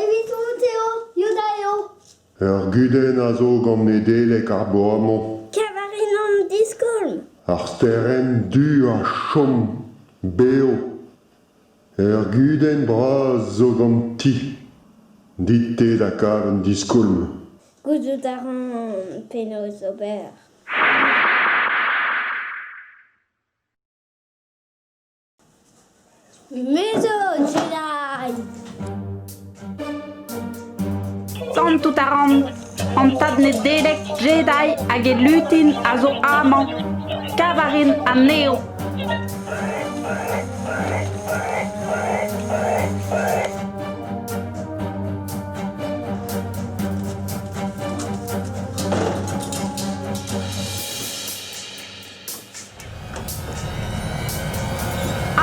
Evitout eo, Yoda eo. Ur gudenn a zo gant Nedeleg ar bloaz-mañ. Kev a rin an diskoulm. Ar sterenn du a chom bev. Ur gudenn bras zo ganti. Dit-te da kav un diskoulm. Gouzout a ran penaos ober. Me zo Jedi! Santout a ran an tad Nedeleg Jedi hag e lutin a zo amañ. Kav a rin anezho.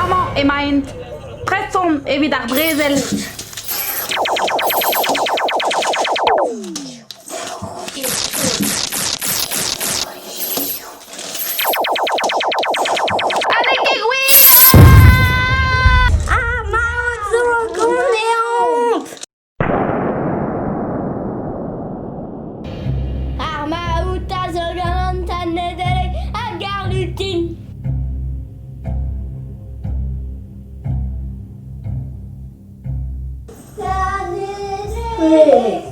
Amañ emaint, prest on evit ar brezel. Ha n'eo ket gwir! Ar maout zo ganeomp! Ar maout a zo gant an tad Nedeleg hag ar lutin. Tad Nedeleg.